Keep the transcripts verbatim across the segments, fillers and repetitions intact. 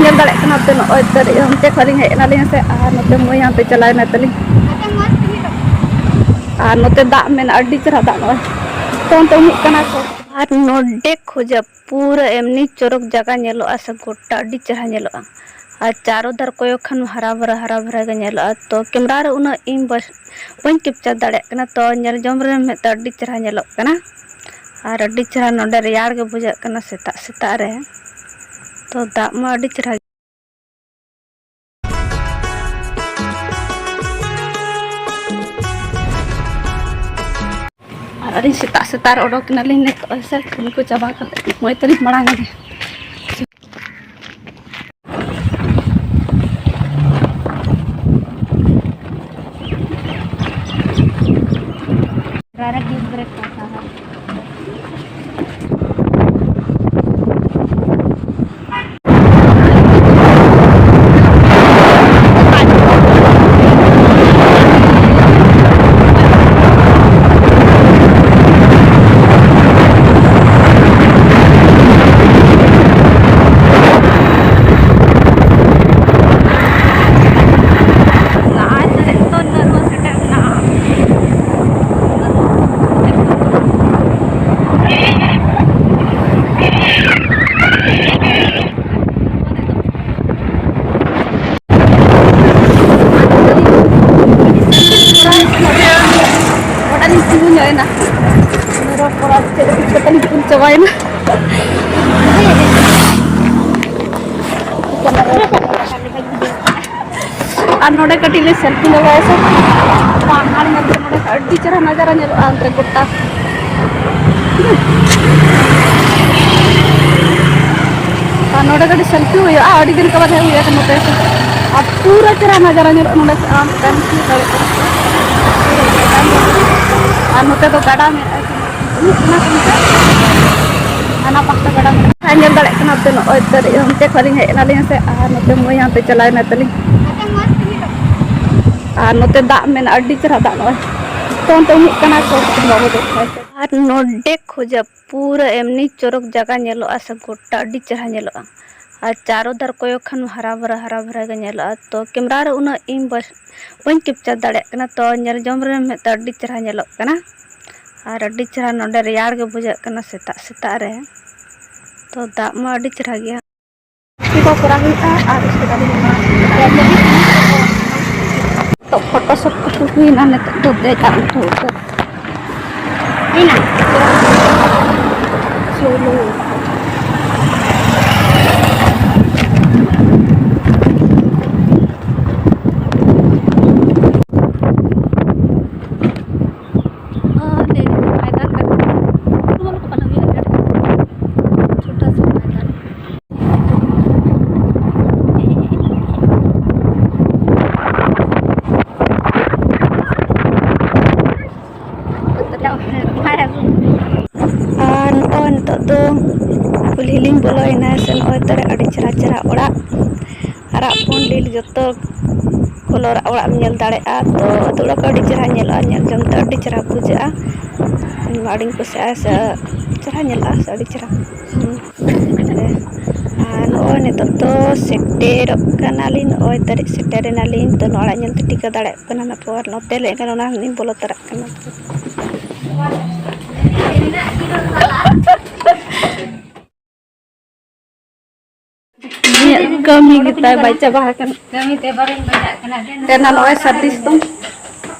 ᱧᱮᱞ ᱫᱟᱲᱮᱭᱟᱜ ᱠᱟᱱᱟ ᱯᱮ, ᱱᱚᱜᱼᱚᱭ ᱛᱟᱹᱨᱤ ᱚᱱᱛᱮ ᱠᱷᱚᱱ ᱞᱤᱧ ᱦᱮᱡ ᱮᱱᱟᱞᱤᱧ ᱥᱮ, ᱟᱨ ᱱᱚᱛᱮ ᱢᱟᱹᱭ ᱦᱟᱱᱛᱮ ᱪᱟᱞᱟᱣ ᱮᱱᱟ ᱛᱟᱹᱞᱤᱧ᱾ ᱟᱨ ᱱᱚᱛᱮ ᱫᱟᱜ ᱢᱮᱱᱟᱜᱼᱟ, ᱟᱹᱰᱤ ᱪᱮᱦᱨᱟ ᱫᱟᱜ ᱱᱚᱜᱼᱚᱭ᱾ ᱛᱚ ᱚᱱᱛᱮ ᱩᱢᱩᱜ ᱠᱟᱱᱟ ᱠᱚ᱾ ᱟᱨ ᱱᱚᱰᱮ ᱠᱷᱚᱡᱟᱜ ᱯᱩᱨᱟᱹ ᱮᱢᱱᱤ ᱪᱚᱨᱚᱠ ᱡᱟᱭᱜᱟ ᱧᱮᱞᱚᱜᱼᱟ ᱥᱮ, ᱜᱚᱴᱟ ᱟᱹᱰᱤ ᱪᱮᱦᱨᱟ ᱧᱮᱞᱚᱜᱼᱟ᱾ ᱟᱨ ᱪᱟᱨᱚ ᱫᱷᱟᱨ ᱠᱚᱭᱚᱜ ᱠᱷᱟᱱ ᱦᱟᱨᱟ ᱵᱷᱟᱨᱟ, ᱦᱟᱨᱟ ᱵᱷᱟᱨᱟ ᱜᱮ ᱧᱮᱞᱚᱜᱼᱟ᱾ ᱛᱚ ᱠᱮᱢᱨᱟ ᱨᱮ ᱩᱱᱟᱹᱜ ᱤᱧ ᱵᱟᱹᱧ ᱠᱮᱯᱪᱟᱨ ᱫᱟᱲᱮᱭᱟᱜ ᱠᱟᱱᱟ, ᱛᱚ ᱧᱮᱞ ᱡᱚᱝ ᱨᱮ ᱢᱤᱫᱴᱟᱝ ᱟᱹᱰᱤ ᱪᱮᱦᱨᱟ ᱧᱮᱞᱚᱜ ᱠᱟᱱᱟ᱾ ᱟᱨ ᱟᱹᱰᱤ ᱪᱮᱦᱨᱟ ᱱᱚᱰᱮ ᱨᱮᱭᱟᱲ ᱜᱮ ᱵᱩᱡᱷᱟᱹᱜ ᱠᱟᱱᱟ ᱥᱮᱛᱟᱜ ᱥᱮᱛᱟᱜ ᱨᱮ᱾ ᱛᱚ ᱫᱟᱜ ᱢᱟ ᱟᱹᱰᱤ ᱪᱮᱦᱨᱟ᱾ ᱟᱨ ᱟᱹᱞᱤᱧ ᱥᱮᱛᱟᱜ ᱥᱮᱛᱟᱜ ᱨᱮ ᱚᱰᱚᱠ ᱮᱱᱟᱞᱤᱧ ᱱᱤᱛᱚᱜ ᱦᱮᱸ ᱥᱮ, ᱠᱟᱹᱢᱤ ᱠᱚ ᱪᱟᱵᱟ ᱠᱟᱛᱮ ᱱᱚᱜᱼᱚᱭ ᱛᱟᱹᱞᱤᱧ ᱢᱟᱲᱟᱝ ᱨᱮ᱾ ᱜᱚᱴᱟ ᱞᱤᱧ ᱛᱤᱸᱜᱩ ᱧᱚᱜ ᱮᱱᱟ᱾ ᱢᱮᱨᱚᱢ ᱠᱚ ᱟᱨ ᱪᱮᱫ ᱠᱚ ᱠᱟᱛᱮ ᱞᱤᱧ ᱛᱤᱸᱜᱩ ᱪᱟᱵᱟᱭᱮᱱᱟ᱾ ᱟᱨ ᱱᱚᱰᱮ ᱠᱟᱹᱴᱤᱡ ᱞᱮ ᱥᱮᱞᱯᱷᱤ ᱞᱮᱜᱟᱭᱟ ᱥᱮ᱾ ᱯᱟᱦᱟᱲ ᱧᱮᱞ ᱛᱮ ᱱᱚᱰᱮ ᱟᱹᱰᱤ ᱪᱮᱦᱨᱟ ᱱᱟᱡᱟᱨᱟ ᱧᱮᱞᱚᱜᱼᱟ ᱚᱱᱛᱮ ᱜᱚᱴᱟ᱾ ᱟᱨ ᱱᱚᱰᱮ ᱠᱟᱹᱴᱤᱡ ᱥᱮᱞᱯᱷᱤ ᱦᱩᱭᱩᱜᱼᱟ, ᱟᱹᱰᱤ ᱫᱤᱱ ᱠᱚ ᱵᱟᱫᱮ ᱦᱩᱭ ᱟᱠᱟᱱᱟ ᱱᱚᱛᱮ᱾ ᱟᱨ ᱯᱩᱨᱟᱹ ᱪᱮᱦᱨᱟ ᱱᱟᱡᱟᱨᱟ ᱧᱮᱞᱚᱜᱼᱟ ᱱᱚᱰᱮ ᱠᱷᱚᱱ ᱟᱢ ᱫᱟᱲᱮᱭᱟᱜ ᱠᱟᱱᱟ᱾ ᱟᱨ ᱱᱚᱛᱮ ᱫᱚ ᱜᱟᱰᱟ ᱢᱮᱱᱟᱜᱼᱟ, ᱩᱢᱩᱜ ᱠᱟᱱᱟ ᱠᱚ ᱱᱚᱛᱮ᱾ ᱦᱟᱱᱟ ᱯᱟᱦᱴᱟ ᱜᱟᱰᱟ ᱢᱮᱱᱟᱜᱼᱟ᱾ ᱧᱮᱞ ᱫᱟᱲᱮᱭᱟᱜ ᱠᱟᱱᱟ ᱯᱮ, ᱱᱚᱜᱼᱚᱭ ᱛᱟᱹᱨᱤ ᱚᱱᱛᱮ ᱠᱷᱚᱱ ᱞᱤᱧ ᱦᱮᱡ ᱮᱱᱟᱞᱤᱧ ᱥᱮ, ᱟᱨ ᱱᱚᱛᱮ ᱢᱟᱹᱭ ᱦᱟᱱᱛᱮ ᱪᱟᱞᱟᱣ ᱮᱱᱟ ᱛᱟᱹᱞᱤᱧ᱾ ᱟᱨ ᱱᱚᱛᱮ ᱫᱟᱜ ᱢᱮᱱᱟᱜᱼᱟ, ᱟᱹᱰᱤ ᱪᱮᱦᱨᱟ ᱫᱟᱜ ᱱᱚᱜᱼᱚᱭ᱾ ᱛᱚ ᱚᱱᱛᱮ ᱩᱢᱩᱜ ᱠᱟᱱᱟ ᱠᱚ ᱵᱟᱹᱵᱩ ᱫᱚ᱾ ᱟᱨ ᱱᱚᱰᱮ ᱠᱷᱚᱡᱟᱜ ᱯᱩᱨᱟᱹ ᱮᱢᱱᱤ ᱪᱚᱨᱚᱠ ᱡᱟᱭᱜᱟ ᱧᱮᱞᱚᱜᱼᱟ ᱥᱮ, ᱜᱚᱴᱟ ᱟᱹᱰᱤ ᱪᱮᱦᱨᱟ ᱧᱮᱞᱚᱜᱼᱟ᱾ ᱟᱨ ᱪᱟᱨᱚ ᱫᱷᱟᱨ ᱠᱚᱭᱚᱜ ᱠᱷᱟᱱ ᱦᱟᱨᱟ ᱵᱷᱟᱨᱟ, ᱦᱟᱨᱟ ᱵᱷᱟᱨᱟ ᱜᱮ ᱧᱮᱞᱚᱜᱼᱟ᱾ ᱛᱚ ᱠᱮᱢᱨᱟ ᱨᱮ ᱩᱱᱟᱹᱜ ᱤᱧ ᱵᱟᱹ-, ᱵᱟᱹᱧ ᱠᱮᱯᱪᱟᱨ ᱫᱟᱲᱮᱭᱟᱜ ᱠᱟᱱᱟ, ᱛᱚ ᱧᱮᱞ ᱡᱚᱝ ᱨᱮ ᱢᱮᱫ ᱫᱚ ᱟᱹᱰᱤ ᱪᱮᱦᱨᱟ ᱧᱮᱞᱚᱜ ᱠᱟᱱᱟ᱾ ᱟᱨ ᱟᱹᱰᱤ ᱪᱮᱦᱨᱟ ᱱᱚᱰᱮ ᱨᱮᱭᱟᱲ ᱜᱮ ᱵᱩᱡᱷᱟᱹᱜ ᱠᱟᱱᱟ ᱥᱮᱛᱟᱜ ᱥᱮᱛᱟᱜ ᱨᱮ᱾ ᱛᱚ ᱫᱟᱜ ᱢᱟ ᱟᱹᱰᱤ ᱪᱮᱦᱨᱟ ᱜᱮᱭᱟ᱾ ᱪᱮᱫ ᱠᱚ ᱠᱚᱨᱟᱣ ᱦᱩᱭᱩᱜᱼᱟ ᱟᱨ ᱩᱥᱠᱮ ᱵᱟᱫ ᱦᱩᱭᱩᱜᱼᱟ᱾ ᱛᱚ ᱯᱷᱳᱴᱳ ᱥᱩᱴ ᱠᱚ ᱦᱩᱭᱱᱟ, ᱱᱤᱛᱚᱜ ᱫᱚ ᱫᱮᱡ ᱟᱨ ᱩᱴᱷᱟᱹᱣ ᱩᱛᱟᱹᱨ᱾ ᱦᱩᱭᱱᱟ? ᱪᱚᱞᱚ᱾ ᱟᱨ ᱱᱤᱭᱟᱹ ᱫᱚ ᱢᱚᱭᱫᱟᱱ ᱠᱟᱱᱟ᱾ ᱯᱷᱩᱴᱵᱚᱞ ᱠᱚ ᱯᱟᱞᱮ ᱦᱩᱭᱩᱜᱼᱟ, ᱪᱷᱳᱴᱟ ᱥᱟ ᱢᱚᱭᱫᱟᱱ᱾ ᱟᱨ ᱱᱚᱜᱼᱚᱭ ᱱᱤᱛᱚᱜ ᱫᱚ ᱠᱩᱞᱦᱤ ᱞᱤᱧ ᱵᱚᱞᱚᱭᱮᱱᱟ ᱥᱮ, ᱱᱚᱜᱼᱚᱭ ᱛᱟᱨᱟ ᱟᱹᱰᱤ ᱪᱮᱦᱨᱟ ᱪᱮᱦᱨᱟ ᱚᱲᱟᱜ, ᱟᱨᱟᱜ ᱯᱩᱸᱰ ᱞᱤᱞ ᱡᱚᱛᱚ ᱠᱚᱞᱚᱨ ᱚᱲᱟᱜ ᱮᱢ ᱧᱮᱞ ᱫᱟᱲᱮᱭᱟᱜᱼᱟ᱾ ᱛᱚ ᱟᱹᱛᱩ ᱚᱲᱟᱜ ᱠᱚ ᱟᱹᱰᱤ ᱪᱮᱦᱨᱟ ᱧᱮᱞᱚᱜᱼᱟ, ᱧᱮᱞ ᱡᱚᱝ ᱛᱮ ᱟᱹᱰᱤ ᱪᱮᱦᱨᱟ ᱵᱩᱡᱷᱟᱹᱜᱼᱟ᱾ ᱤᱧ ᱢᱟ ᱟᱹᱰᱤᱧ ᱠᱩᱥᱤᱭᱟᱜᱼᱟ ᱥᱮ, ᱪᱮᱦᱨᱟ ᱧᱮᱞᱚᱜᱼᱟ ᱥᱮ ᱟᱹᱰᱤ ᱪᱮᱦᱨᱟ᱾ ᱦᱩᱸ᱾ ᱟᱨ ᱱᱚᱜᱼᱚᱭ ᱱᱤᱛᱚᱜ ᱫᱚ ᱥᱮᱴᱮᱨᱚᱜ ᱠᱟᱱᱟᱞᱤᱧ, ᱱᱚᱜᱼᱚᱭ ᱛᱟᱹᱨᱤᱡ ᱥᱮᱴᱮᱨ ᱮᱱᱟᱞᱤᱧ᱾ ᱛᱚ ᱱᱚᱣᱟ ᱚᱲᱟᱜ ᱧᱮᱞ ᱛᱮ ᱴᱷᱤᱠᱟᱹ ᱫᱟᱲᱮᱭᱟᱜ ᱠᱟᱱᱟ ᱱᱟᱯᱚᱨ ᱱᱚᱛᱮ ᱞᱮ ᱮᱱᱠᱷᱟᱱ ᱚᱱᱟ ᱦᱚᱸᱞᱤᱧ ᱵᱚᱞᱚ ᱛᱚᱨᱟᱜ ᱠᱟᱱᱟ᱾ ᱤᱧᱟᱹᱜ ᱠᱟᱹᱢᱤ ᱜᱮᱛᱟᱭ ᱵᱟᱭ ᱪᱟᱵᱟ ᱟᱠᱟᱱᱟ᱾ ᱠᱟᱹᱢᱤ ᱛᱮ ᱵᱟᱨᱚᱧ ᱵᱟᱡᱟᱜ ᱠᱟᱱᱟ᱾ ᱫᱮᱱᱟ ᱱᱚᱜᱼᱚᱭ ᱥᱟᱹᱨᱫᱤ ᱥᱤᱛᱩᱝ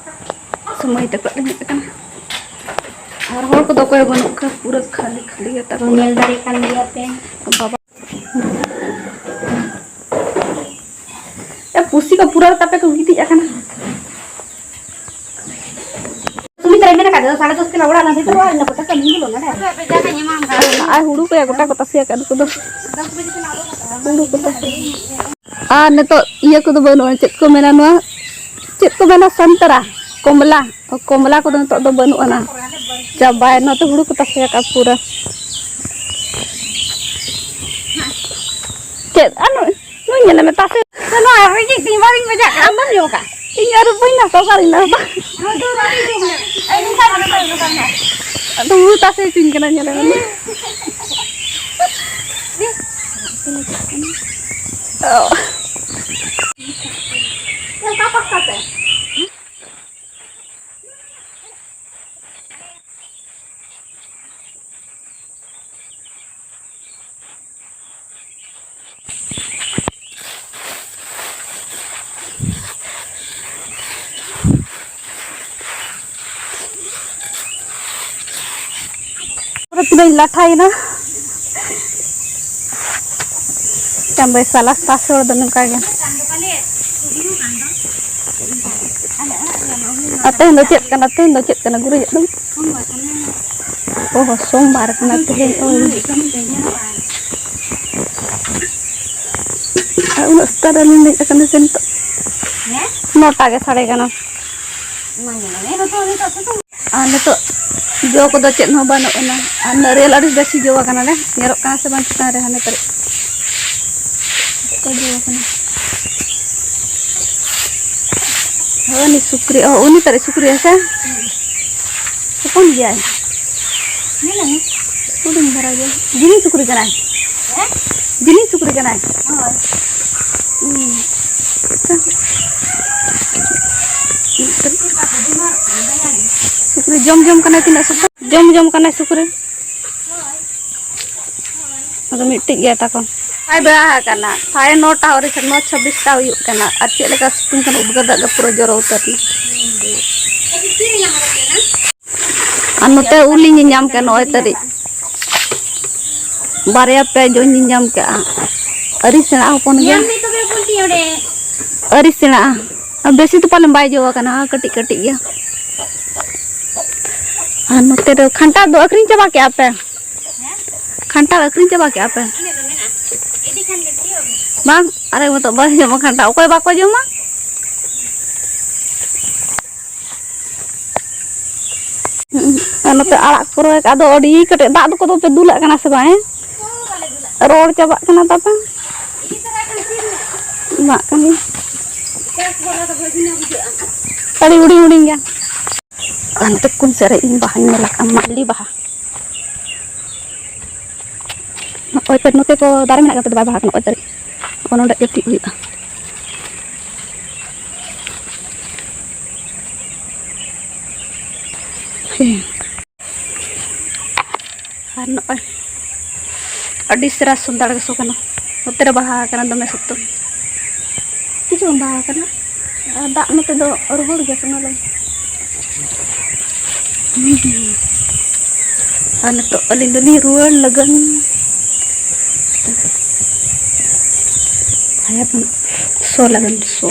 ᱥᱚᱢᱚᱭ ᱛᱟᱠᱚ ᱞᱮ ᱦᱮᱡ ᱟᱠᱟᱱᱟ᱾ ᱟᱨ ᱦᱚᱲ ᱠᱚᱫᱚ ᱚᱠᱚᱭ ᱵᱟᱹᱱᱩᱜ ᱠᱚᱣᱟ, ᱯᱩᱨᱟᱹ ᱠᱷᱟᱹᱞᱤ ᱠᱷᱟᱹᱞᱤ ᱜᱮ ᱛᱟᱠᱚ ᱧᱮᱞ ᱚᱲᱟᱜ᱾ ᱫᱟᱲᱮᱭᱟᱜ ᱠᱟᱱ ᱜᱮᱭᱟ ᱯᱮ᱾ ᱵᱟᱵᱟ᱾ ᱮ, ᱯᱩᱥᱤ ᱠᱚ ᱯᱩᱨᱟᱹ ᱛᱟᱯᱮ ᱠᱚ ᱜᱤᱛᱤᱡ ᱟᱠᱟᱱᱟ᱾ ᱥᱩᱢᱤᱛᱨᱟᱭ ᱢᱮᱱ ᱟᱠᱟᱫ ᱫᱚ, ᱥᱟᱲᱮ ᱫᱚᱥ ᱛᱮᱞᱮ ᱚᱲᱟᱜ ᱞᱮᱱᱟ, ᱥᱮᱛᱟᱜ ᱚᱲᱟᱜ ᱞᱮᱱᱟ ᱠᱚ, ᱴᱟᱠᱟ ᱢᱤᱫ ᱠᱤᱞᱳ ᱱᱚᱰᱮ᱾ ᱟᱨ ᱦᱩᱲᱩ ᱠᱚᱭᱟ ᱜᱚᱴᱟ ᱠᱚ ᱛᱟᱥᱮ ᱟᱠᱟᱫ ᱩᱱᱠᱩ ᱫᱚ᱾ ᱦᱩᱲᱩ ᱠᱚ ᱛᱟᱥᱮ᱾ ᱟᱨ ᱱᱤᱛᱚᱜ ᱤᱭᱟᱹ ᱠᱚᱫᱚ ᱵᱟᱹᱱᱩᱜᱼᱟ, ᱪᱮᱫ ᱠᱚ ᱢᱮᱱᱟ ᱱᱚᱣᱟ, ᱪᱮᱫ ᱠᱚ ᱢᱮᱱᱟ ᱥᱟᱱᱛᱟᱨᱟ, ᱠᱚᱢᱞᱟ, ᱠᱚᱢᱞᱟ ᱠᱚᱫᱚ ᱱᱤᱛᱚᱜ ᱫᱚ ᱵᱟᱹᱱᱩᱜ ᱟᱱᱟ, ᱪᱟᱵᱟᱭᱮᱱᱟ᱾ ᱱᱚᱛᱮ ᱦᱩᱲᱩ ᱠᱚ ᱛᱟᱥᱮ ᱟᱠᱟᱫ ᱯᱩᱨᱟᱹ᱾ ᱪᱮᱫ? ᱟᱨ ᱱᱩᱭ, ᱱᱩᱭ ᱧᱮᱞᱮ ᱢᱮ, ᱛᱟᱥᱮ᱾ ᱱᱚᱣᱟ ᱨᱮᱸᱜᱮᱡ ᱛᱤᱧ ᱵᱟᱹᱧ ᱵᱟᱡᱟᱜ ᱠᱟᱱᱟ, ᱟᱢ ᱵᱟᱢ ᱡᱚᱢ ᱟᱠᱟᱫ? ᱤᱧ ᱟᱹᱨᱩᱵ ᱵᱟᱹᱧ ᱱᱟᱥᱛᱟ, ᱚᱠᱟᱨᱤᱧ ᱱᱟᱥᱛᱟ? ᱟᱫᱚ ᱦᱩᱲᱩ ᱛᱟᱥᱮ ᱦᱚᱪᱚᱧ ᱠᱟᱱᱟ, ᱧᱮᱞᱮ ᱢᱮ᱾ ᱚ᱾ ᱚᱠᱟ ᱯᱟᱥᱴᱟ ᱛᱮ? ᱯᱩᱨᱟᱹ ᱛᱤᱱᱟᱹᱜ ᱤᱧ ᱞᱟᱴᱷᱟᱭᱮᱱᱟ᱾ ᱪᱟᱸᱫᱚᱭ ᱥᱟᱞᱟ ᱯᱟᱥ ᱦᱚᱲ ᱫᱚ ᱱᱚᱝᱠᱟ ᱜᱮ᱾ ᱟᱨ ᱛᱮᱦᱮᱧ ᱫᱚ ᱪᱮᱫ ᱠᱟᱱᱟ? ᱛᱮᱦᱮᱧ ᱫᱚ ᱪᱮᱫ ᱠᱟᱱᱟ? ᱜᱩᱨᱤᱡᱟᱜ ᱫᱚ? ᱚ, ᱥᱳᱢᱵᱟᱨ ᱠᱟᱱᱟ ᱛᱮᱦᱮᱧ᱾ ᱚ᱾ ᱟᱨ ᱩᱱᱟᱹᱜ ᱥᱮᱛᱟᱜ ᱨᱮ ᱟᱹᱞᱤᱧ ᱞᱤᱧ ᱦᱮᱡ ᱟᱠᱟᱱᱟ ᱥᱮ ᱱᱤᱛᱚᱜ? ᱱᱚᱴᱟ ᱜᱮ ᱥᱟᱰᱮ ᱠᱟᱱᱟ᱾ ᱟᱨ ᱱᱤᱛᱚᱜ ᱡᱚ ᱠᱚᱫᱚ ᱪᱮᱫ ᱦᱚᱸ ᱵᱟᱹᱱᱩᱜ ᱟᱱᱟ᱾ ᱟᱨ ᱱᱟᱹᱨᱭᱟᱹᱞ ᱟᱹᱰᱤ ᱵᱮᱥ ᱡᱚ ᱟᱠᱟᱱᱟ ᱞᱮ᱾ ᱧᱮᱞᱚᱜ ᱠᱟᱱᱟ ᱥᱮ ᱵᱟᱝ ᱪᱮᱛᱟᱱ ᱨᱮ? ᱦᱟᱱᱮ ᱯᱮᱨᱮᱡ ᱠᱚ ᱡᱚ ᱟᱠᱟᱱᱟ᱾ ᱦᱳᱭ, ᱩᱱᱤ ᱥᱩᱠᱨᱤ, ᱚ, ᱩᱱᱤ ᱯᱮᱨᱮᱡ ᱥᱩᱠᱨᱤ ᱦᱮᱸ ᱥᱮ? ᱦᱚᱯᱚᱱ ᱜᱮᱭᱟᱭ᱾ ᱦᱩᱰᱤᱧ ᱫᱷᱟᱨᱟ ᱜᱮ᱾ ᱡᱤᱱᱤ ᱥᱩᱠᱨᱤ ᱠᱟᱱᱟᱭ᱾ ᱦᱮᱸ? ᱡᱤᱱᱤ ᱥᱩᱠᱨᱤ ᱠᱟᱱᱟᱭ᱾ ᱦᱳᱭ᱾ ᱦᱩᱸ᱾ ᱥᱩᱠᱨᱤ ᱡᱚᱢ ᱡᱚᱢ ᱠᱟᱱᱟᱭ, ᱛᱤᱱᱟᱹᱜ ᱥᱩᱠᱨᱤ ᱡᱚᱢ ᱡᱚᱢ ᱠᱟᱱᱟᱭ ᱥᱩᱠᱨᱤ᱾ ᱟᱫᱚ ᱢᱤᱫᱴᱤᱡ ᱜᱮᱭᱟ ᱛᱟᱠᱚ᱾ ᱵᱟᱭ ᱵᱮᱲᱟ ᱟᱠᱟᱱᱟ, ᱥᱟᱲᱮ ᱱᱚᱴᱟ ᱟᱹᱣᱨᱤ ᱥᱮ ᱱᱚ ᱪᱷᱟᱵᱵᱤᱥ ᱴᱟ ᱦᱩᱭᱩᱜ ᱠᱟᱱᱟ᱾ ᱟᱨ ᱪᱮᱫ ᱞᱮᱠᱟ ᱥᱤᱛᱩᱝ ᱠᱟᱱᱟ, ᱩᱫᱽᱜᱟᱹᱨ ᱫᱟᱜ ᱜᱮ ᱯᱩᱨᱟᱹ ᱡᱚᱨᱚ ᱩᱛᱟᱹᱨ ᱮᱱᱟ᱾ ᱟᱨ ᱱᱚᱛᱮ ᱩᱞ ᱞᱤᱧ ᱧᱮᱧᱟᱢ ᱠᱮᱫ, ᱱᱚᱜᱼᱚᱭ ᱛᱟᱹᱨᱤᱡ ᱵᱟᱨᱭᱟ ᱯᱮᱭᱟ ᱡᱚᱧ ᱧᱮᱧᱟᱢ ᱠᱮᱫᱼᱟ᱾ ᱟᱹᱣᱨᱤ ᱥᱮᱬᱟᱜᱼᱟ ᱦᱚᱯᱚᱱ ᱜᱮ᱾ ᱧᱟᱢ ᱢᱮ ᱛᱚᱵᱮ ᱵᱚᱞᱴᱤ ᱚᱸᱰᱮ᱾ ᱟᱹᱣᱨᱤ ᱥᱮᱬᱟᱜᱼᱟ᱾ ᱟᱨ ᱵᱮᱥᱤ ᱫᱚ ᱯᱟᱞᱮᱱ ᱵᱟᱭ ᱡᱚ ᱟᱠᱟᱱᱟ, ᱠᱟᱹᱴᱤᱡ ᱠᱟᱹᱴᱤᱡ ᱜᱮᱭᱟ᱾ ᱟᱨ ᱱᱚᱛᱮ ᱫᱚ ᱠᱷᱟᱱᱴᱟᱲ ᱫᱚ ᱟᱹᱠᱷᱨᱤᱧ ᱪᱟᱵᱟ ᱠᱮᱫᱼᱟ ᱯᱮ? ᱦᱮᱸ? ᱠᱷᱟᱱᱴᱟᱲ ᱟᱹᱠᱷᱨᱤᱧ ᱪᱟᱵᱟ ᱠᱮᱫᱼᱟ ᱯᱮ? ᱤᱱᱟᱹᱜ ᱫᱚ ᱢᱮᱱᱟᱜᱼᱟ᱾ ᱤᱫᱤ ᱠᱷᱟᱱ ᱜᱮ ᱛᱤᱭᱳᱜ ᱢᱮ᱾ ᱵᱟᱝ, ᱟᱨᱮ ᱢᱚᱛᱚ ᱵᱟᱭ ᱡᱚᱢᱟ ᱠᱷᱟᱱᱴᱟᱲ᱾ ᱚᱠᱚᱭ ᱵᱟᱠᱚ ᱡᱚᱢᱟ? ᱦᱩᱸ, ᱟᱨ ᱱᱚᱛᱮ ᱟᱲᱟᱜ ᱠᱚ ᱨᱚᱦᱚᱭ ᱠᱟᱜ ᱫᱚ ᱟᱹᱰᱤ ᱠᱟᱹᱴᱤᱡ ᱫᱟᱜ ᱫᱚ ᱠᱚᱫᱚ ᱯᱮ ᱫᱩᱞᱟᱜ ᱠᱟᱱᱟ ᱥᱮ ᱵᱟᱝ, ᱦᱮᱸ? ᱨᱚᱲ ᱪᱟᱵᱟᱜ ᱠᱟᱱᱟ ᱛᱟᱯᱮ᱾ ᱮᱢᱟᱜ ᱠᱟᱹᱱᱟᱹᱧ᱾ ᱟᱹᱰᱤ ᱦᱩᱰᱤᱧ ᱦᱩᱰᱤᱧ ᱜᱮᱭᱟ᱾ ᱦᱟᱱᱛᱮ ᱠᱩᱧ ᱥᱮᱫ ᱨᱮ ᱤᱧ ᱵᱟᱦᱟᱧ ᱧᱮᱞ ᱟᱠᱟᱫᱼᱟ, ᱢᱟᱹᱞᱤ ᱵᱟᱦᱟ᱾ ᱱᱚᱜᱼᱚᱭ ᱯᱮ ᱱᱚᱛᱮ ᱠᱚ ᱫᱟᱨᱮ ᱢᱮᱱᱟᱜ ᱠᱟᱛᱮ ᱫᱚ ᱵᱟᱭ ᱵᱟᱦᱟ ᱠᱟᱱᱟ, ᱱᱚᱜᱼᱚᱭ ᱛᱟᱹᱨᱤ᱾ ᱱᱚᱜᱼᱚ ᱱᱚᱰᱮ ᱜᱮ ᱛᱤᱭᱳᱜ ᱦᱩᱭᱩᱜᱼᱟ᱾ ᱦᱮᱸ᱾ ᱟᱨ ᱱᱚᱜᱼᱚᱭ ᱟᱹᱰᱤ ᱪᱮᱦᱨᱟ ᱥᱚᱸᱫᱷᱟᱲ ᱜᱮ ᱥᱚ ᱠᱟᱱᱟ᱾ ᱱᱚᱛᱮ ᱨᱮ ᱵᱟᱦᱟ ᱠᱟᱱᱟ ᱫᱚᱢᱮ ᱥᱚᱠᱛᱚ᱾ ᱠᱤᱪᱷᱩ ᱵᱟᱝ ᱵᱟᱦᱟ ᱠᱟᱱᱟ᱾ ᱟᱨ ᱫᱟᱜ ᱱᱚᱛᱮ ᱫᱚ ᱨᱚᱦᱚᱲ ᱜᱮᱭᱟ, ᱥᱚᱱᱟ ᱞᱟᱹᱭ᱾ ᱟᱨ ᱱᱤᱛᱚᱜ ᱟᱹᱞᱤᱧ ᱫᱚᱞᱤᱧ ᱨᱩᱣᱟᱹᱲ ᱞᱟᱹᱜᱤᱫ᱾ ᱥᱚ ᱞᱟᱹᱜᱤᱫ, ᱥᱚ᱾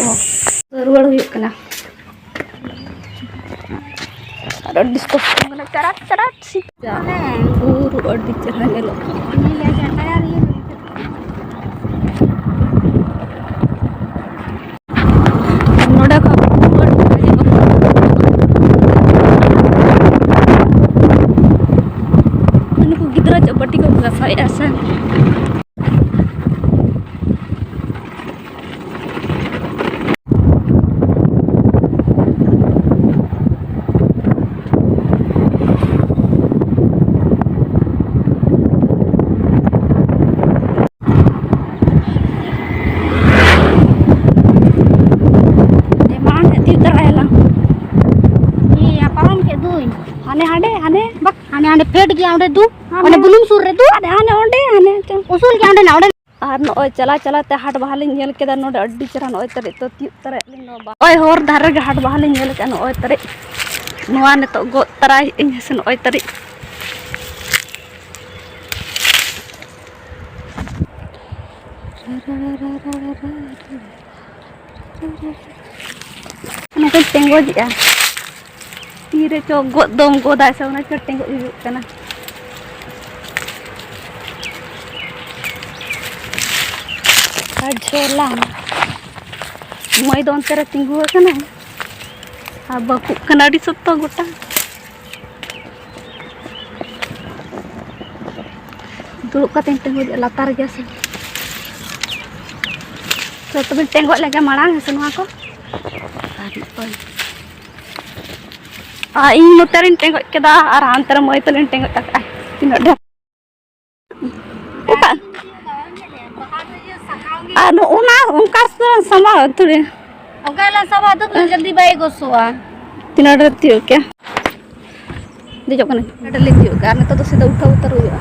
ᱨᱩᱣᱟᱹᱲ ᱦᱩᱭᱩᱜ ᱠᱟᱱᱟ᱾ ᱟᱨ ᱟᱹᱰᱤ ᱥᱚᱠᱛᱚ ᱥᱤᱛᱩᱝ ᱠᱟᱱᱟ, ᱪᱟᱨᱟᱴ ᱪᱟᱨᱟᱴ ᱥᱤᱛᱩᱝ᱾ ᱦᱮᱸ᱾ ᱵᱩᱨᱩ ᱟᱹᱰᱤ ᱪᱮᱦᱨᱟ ᱧᱮᱞᱚᱜ ᱠᱟᱱᱟ᱾ ᱧᱮᱞ ᱭᱟ, ᱡᱟᱦᱟᱸ ᱴᱟᱭᱟᱨ ᱤᱭᱟᱹ᱾ ᱱᱚᱰᱮ ᱠᱷᱚᱱ ᱵᱩᱨᱩ ᱟᱹᱰᱤ ᱪᱮᱦᱨᱟ ᱧᱮᱞᱚᱜ ᱠᱟᱱᱟ᱾ ᱱᱩᱠᱩ ᱜᱤᱫᱽᱨᱟᱹ ᱪᱚ ᱵᱟᱹᱴᱤ ᱠᱚ ᱜᱷᱟᱥᱟᱣᱮᱫᱼᱟ ᱥᱮ᱾ ᱮᱢᱟᱱ ᱛᱤᱭᱳᱜ ᱛᱟᱨᱟᱭᱟᱞᱟᱝ᱾ ᱤᱭᱟᱹ, ᱯᱟᱨᱚᱢ ᱠᱮᱫ ᱫᱩᱧ᱾ ᱦᱟᱱᱮ ᱦᱟᱸᱰᱮ, ᱦᱟᱱᱮ᱾ ᱵᱟᱠ, ᱦᱟᱱᱮ ᱦᱟᱸᱰᱮ ᱯᱷᱮᱰ ᱜᱮᱭᱟ, ᱚᱸᱰᱮ ᱫᱩ᱾ ᱦᱟᱱᱮ᱾ ᱚᱱᱮ ᱵᱩᱞᱩᱝ ᱥᱩᱨ ᱨᱮ ᱫᱩ᱾ ᱦᱟᱱᱮ, ᱦᱟᱱᱮ ᱚᱸᱰᱮ, ᱦᱟᱱᱮ ᱪᱚ᱾ ᱩᱥᱩᱞ ᱜᱮᱭᱟ ᱚᱸᱰᱮᱱᱟᱜ, ᱚᱸᱰᱮ᱾ ᱟᱨ ᱱᱚᱜᱼᱚᱭ ᱪᱟᱞᱟᱣ ᱪᱟᱞᱟᱣ ᱛᱮ ᱦᱟᱴ ᱵᱟᱦᱟ ᱞᱤᱧ ᱧᱮᱞ ᱠᱮᱫᱟ ᱱᱚᱰᱮ, ᱟᱹᱰᱤ ᱪᱮᱦᱨᱟ᱾ ᱱᱚᱜᱼᱚᱭ ᱛᱟᱹᱨᱤᱡ ᱛᱚ ᱛᱤᱭᱳᱜ ᱛᱟᱨᱟᱭᱮᱫ ᱞᱤᱧ ᱱᱚᱣᱟ ᱵᱟᱦᱟ᱾ ᱱᱚᱜᱼᱚᱭ ᱦᱚᱨ ᱫᱷᱟᱨᱮ ᱨᱮᱜᱮ ᱦᱟᱴ ᱵᱟᱦᱟ ᱞᱤᱧ ᱧᱮᱞ ᱠᱮᱫᱟ, ᱱᱚᱜᱼᱚᱭ ᱛᱟᱹᱨᱤᱡ᱾ ᱱᱚᱣᱟ ᱱᱤᱛᱚᱜ ᱜᱚᱫ ᱛᱟᱨᱟᱭᱮᱫ ᱟᱹᱧ ᱦᱮᱸ ᱥᱮ, ᱱᱚᱜᱼᱚᱭ ᱛᱟᱹᱨᱤᱡ᱾ ᱚᱱᱟ ᱠᱚᱧ ᱴᱮᱸᱜᱚᱡᱮᱜᱼᱟ᱾ ᱛᱤᱨᱮ ᱪᱚ ᱜᱚᱫ ᱫᱚᱢ ᱜᱚᱫᱟᱭ ᱥᱮ, ᱚᱱᱟ ᱪᱚ ᱴᱮᱸᱜᱚᱡ ᱦᱩᱭᱩᱜ ᱠᱟᱱᱟ᱾ ᱟᱨ ᱡᱷᱚᱞᱟ᱾ ᱢᱟᱹᱭ ᱫᱚ ᱚᱱᱛᱮ ᱨᱮ ᱛᱤᱸᱜᱩ ᱟᱠᱟᱱᱟᱭ ᱟᱨ ᱵᱟᱹᱠᱩᱜ ᱠᱟᱱᱟ ᱟᱹᱰᱤ ᱥᱚᱠᱛᱚ ᱜᱚᱴᱟ᱾ ᱫᱩᱲᱩᱵ ᱠᱟᱛᱮᱧ ᱴᱮᱸᱜᱚᱡ ᱞᱟᱛᱟᱨ ᱜᱮᱭᱟ ᱥᱮ᱾ ᱛᱚ ᱛᱚᱵᱮ ᱴᱮᱸᱜᱚᱡ ᱞᱮᱜᱮ ᱢᱟᱲᱟᱝ ᱦᱮᱸ ᱥᱮ ᱱᱚᱣᱟ ᱠᱚ᱾ ᱟᱨ ᱱᱚᱜᱼᱚᱭ᱾ ᱟᱨ ᱤᱧ ᱱᱚᱛᱮ ᱨᱤᱧ ᱴᱮᱸᱜᱚᱡ ᱠᱮᱫᱟ ᱟᱨ ᱦᱟᱱᱛᱮ ᱨᱮ ᱢᱟᱹᱭ ᱛᱟᱹᱞᱤᱧ ᱴᱮᱸᱜᱚᱡ ᱟᱠᱟᱫᱼᱟᱭ᱾ ᱛᱤᱱᱟᱹᱜ ᱰᱷᱮᱨ᱾ ᱚᱠᱟ? ᱚᱱᱟ ᱚᱱᱠᱟ ᱥᱟᱢᱵᱟᱣ ᱛᱷᱚᱲᱤ᱾ ᱚᱱᱠᱟ ᱞᱮ ᱥᱟᱢᱵᱟᱣ ᱫᱚ ᱡᱚᱞᱫᱤ ᱵᱟᱭ ᱜᱚᱥᱚᱜᱼᱟ᱾ ᱛᱤᱱᱟᱹᱜ ᱰᱷᱮᱨ ᱛᱤᱭᱳᱜ ᱠᱮᱭᱟ? ᱫᱮᱡᱚᱜ ᱠᱟᱹᱱᱟᱹᱧ᱾ ᱟᱹᱰᱤ ᱞᱮ ᱛᱤᱭᱳᱜ ᱠᱮᱜᱼᱟ᱾ ᱱᱤᱛᱚᱜ ᱫᱚ ᱥᱤᱫᱷᱟᱹ ᱩᱴᱷᱟᱹᱣ ᱩᱛᱟᱹᱨ ᱦᱩᱭᱩᱜᱼᱟ᱾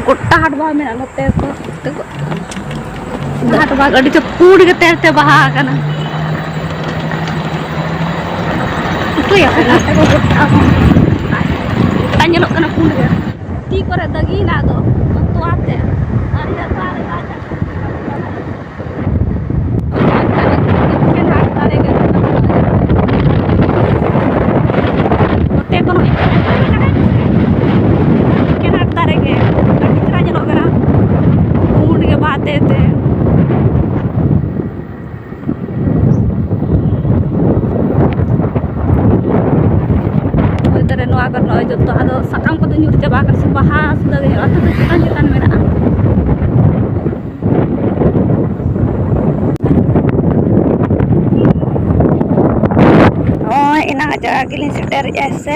ᱜᱚᱴᱟ ᱦᱟᱴ ᱵᱟᱦᱟ ᱢᱮᱱᱟᱜᱼᱟ ᱱᱚᱛᱮ ᱠᱚ᱾ ᱦᱟᱴ ᱵᱟᱦᱟ ᱟᱹᱰᱤ ᱪᱚ ᱯᱩᱸᱰ ᱜᱮ ᱛᱮᱨ ᱛᱮ ᱵᱟᱦᱟ ᱟᱠᱟᱱᱟ᱾ ᱩᱛᱩᱭᱟᱠᱚ ᱱᱚᱛᱮ ᱠᱚ ᱜᱚᱴᱟ ᱦᱚᱸ᱾ ᱜᱚᱴᱟ ᱧᱮᱞᱚᱜ ᱠᱟᱱᱟ ᱯᱩᱸᱰ ᱜᱮ᱾ ᱛᱤ ᱠᱚᱨᱮ ᱫᱟᱜᱤᱭᱮᱱᱟ ᱟᱫᱚ ᱛᱚᱣᱟ ᱛᱮ᱾ ᱟᱨ ᱤᱭᱟᱹ ᱛᱚᱣᱟ ᱨᱮ ᱫᱟᱜ ᱮᱠᱷᱮᱱ ᱦᱟᱴ ᱫᱟᱨᱮ ᱜᱮ᱾ ᱱᱚᱛᱮ ᱠᱷᱚᱱ ᱦᱚᱸ ᱮᱠᱷᱮᱱ ᱦᱟᱴ ᱫᱟᱨᱮ ᱜᱮ᱾ ᱟᱹᱰᱤ ᱪᱮᱦᱨᱟ ᱧᱮᱞᱚᱜ ᱠᱟᱱᱟ᱾ ᱯᱩᱸᱰ ᱜᱮ ᱵᱟᱦᱟ ᱛᱮ ᱛᱮ᱾ ᱦᱳᱭ ᱛᱟᱦᱞᱮ ᱱᱚᱣᱟ ᱠᱚᱨᱮ ᱱᱚᱜᱼᱚᱭ ᱡᱚᱛᱚ ᱟᱫᱚ ᱥᱟᱠᱟᱢ ᱠᱚᱫᱚ ᱧᱩᱨ ᱪᱟᱵᱟ ᱟᱠᱟᱱᱟ, ᱥᱮ ᱵᱟᱦᱟ ᱥᱩᱫᱷᱟᱹ ᱜᱮ ᱧᱮᱞᱚᱜᱼᱟ, ᱛᱚᱵᱮ ᱪᱮᱛᱟᱱ ᱪᱮᱛᱟᱱ ᱢᱮᱱᱟᱜᱼᱟ᱾ ᱱᱚᱜᱼᱚᱭ ᱮᱱᱟᱝ ᱡᱟᱭᱜᱟ ᱜᱮᱞᱤᱧ ᱥᱮᱴᱮᱨᱮᱜᱼᱟ ᱥᱮ᱾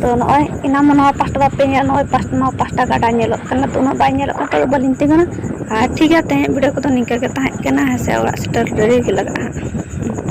ᱛᱚ ᱱᱚᱜᱼᱚᱭ ᱮᱱᱟᱝ ᱢᱟ ᱱᱚᱣᱟ ᱯᱟᱥᱴᱟ ᱵᱟᱯᱮ ᱧᱮᱞ, ᱱᱚᱜᱼᱚᱭ ᱯᱟᱥ-, ᱱᱚᱣᱟ ᱯᱟᱥᱴᱟ ᱜᱟᱰᱟ ᱧᱮᱞᱚᱜ ᱠᱟᱱᱟ, ᱛᱚ ᱩᱱᱟᱹᱜ ᱵᱟᱭ ᱧᱮᱞᱚᱜ ᱠᱟᱱᱟ, ᱛᱚ ᱵᱟᱹᱞᱤᱧ ᱛᱤᱸᱜᱩᱱᱟ᱾ ᱟᱨ ᱴᱷᱤᱠ ᱜᱮᱭᱟ, ᱛᱮᱦᱮᱧ ᱵᱷᱤᱰᱤᱭᱳ ᱠᱚᱫᱚ ᱱᱤᱝᱠᱟᱹ ᱜᱮ ᱛᱟᱦᱮᱸ ᱠᱟᱱᱟ, ᱦᱮᱸ ᱥᱮ, ᱚᱲᱟᱜ ᱥᱮᱴᱮᱨ ᱰᱮᱨᱤ ᱜᱮ ᱞᱟᱜᱟᱜᱼᱟ ᱦᱟᱸᱜ᱾